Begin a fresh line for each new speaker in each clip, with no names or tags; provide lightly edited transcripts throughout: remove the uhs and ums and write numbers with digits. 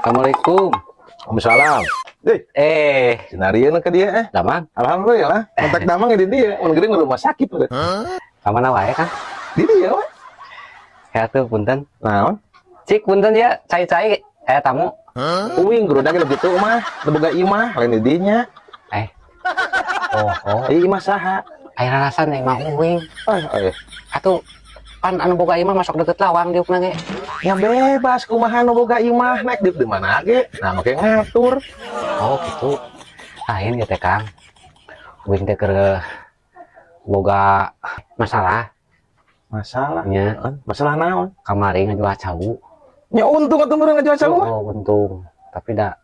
Assalamualaikum.
Waalaikumsalam. Eh,
Eh,
sinarieun ka dieu eh.
Damang,
Alhamdulillah, kontak damang di dieu, mun geuring rumah sakit udah.
Ka mana wae, Kang?
Di dieu we.
Ya tuh, punten.
Naon?
Cik, punten ya, cai-cai aya tamu.
Uing gerudak ge gitu mah, teu boga imah, lain di dinya.
Eh. Oh.
Ieu imah saha?
Aya rarasan imah uing.
Eh, eh.
Atuh pan anu boga imah masuk deket lawang diukna ge.
Ya bebas kumaha nu boga imah, naik diuk di mana ge. Nah, make ngatur.
Oh, gitu. Lain ya teh, Kang. Uing teh keur boga masalah.
Masalah.
Nya.
Masalah naon?
Kamari ngajual cau.
Ya untung atuh meureun ngajual cau mah.
Oh, untung. Tapi da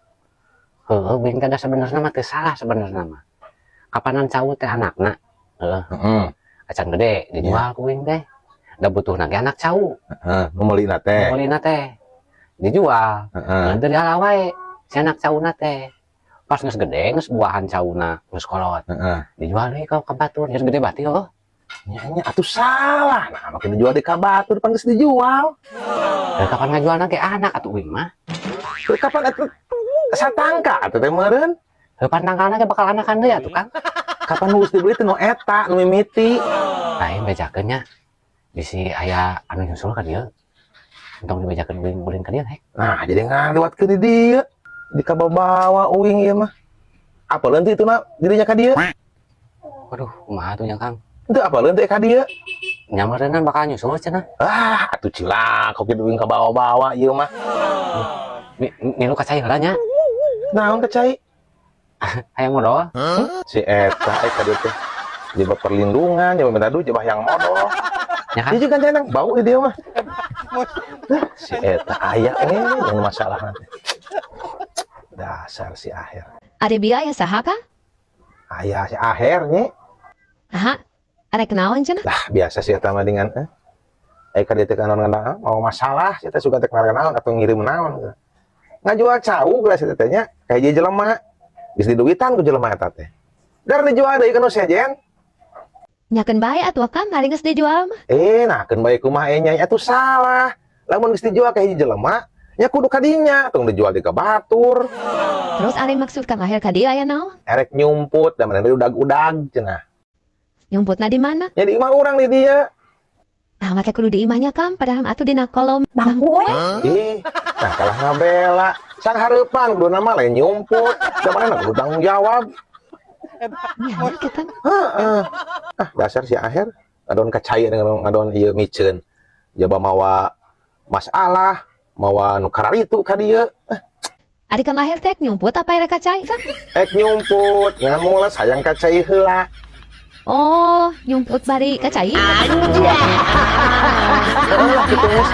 heueuh uing teh da sebenarnya mah teu salah sebenarnya mah. Kapanan cau teh anakna. Heeh,
Heeh.
acan gede dijual ku uing teh. Da butuhna ge anak cau.
Heeh, nu meulina teh.
Meulina teh dijual.
Heeh.
Nah, dari ala wae si anak cauna teh. Pas geus gede, geus buahan cauna, geus kolot.
Heeh.
Dijual deui ka batur, geus gede bati heuh.
Nya nya atuh salah. Nah, make dijual di ka batur pan geus dijual.
Da kapan ngajualna ge anak atuh uing mah.
Teu kapan atuh satangka atuh teh meureun.
Heuh, pan tangkalna ge bakal anakan deui atuh, Kang.
Kapan nu geus dibeli teh nu eta nu mimiti.
Lain bejakeun nya. Bisi aya anu nyusul ka dieu. Entong dibejakeun uing ulin ka dieu hek.
Nah, jadi ngaliwatkeun di dieu. Di kabawa uing ieu mah. Apa teu itu na dirinya ka dieu?
Waduh, kumaha tuh nya, Kang?
Teu apa teu ka dieu?
Nya meureunna bakal nyusul cenah.
Ah, atuh cilaka kitu uing kabawa-bawa ieu mah.
Milu ka cai heula nya.
Naon ka cai?
Hayang modol.
Si eta eh ka dieu teh. Jaba perlindungan, jaba minta duit, jaba yang modol.
Ya kan?
Dia juga jangan bau di dia mah. Si eta aya eh yang masalah nanti. Dasar si Aher.
Ari biaya saha, Kang?
Aya si Aher nya.
Aha, arek naon cenah?
Lah, biasa sih eta mah dengan eh. Eh ka dieu teh kan naon mau masalah si eta suka teh naon atau ngirim naon. Ngajual cau geus eta teh nya kayak dia jelema. Geus diduitan ku jelema eta teh. Dar dijual deui ka nu sejen.
Nya keun bae atuh, Kang, ari geus dijual mah.
Eh, nah keun bae kumaha nya atuh salah. Lamun geus dijual ka hiji jelema, nya kudu ka dinya, tong dijual di ka batur.
Terus ari maksud Kang Aher ka dieu aya naon?
Erek nyumput da mana udag-udag cenah.
Nyumputna di mana?
Ya di imah urang di dieu.
Nah, make kudu di imahnya, Kang, padahal atuh dina kolom bangku we.
Ih, nah kalah ngabela. Sang hareupan kudu nama lain nyumput. Da mana kudu tanggung jawab.
Nya kita.
Heeh. Ah, dasar si Aher ngadon kacai ngadon ngadon ieu miceun. Jaba mawa masalah, mawa nu kararitu ka dieu.
Ari Kang Aher teh nyumput apa erek ka cai, Kang?
Ek nyumput, ngan mules hayang ka cai heula.
Oh, nyumput bari ka cai.
Heeh lah kitu geus.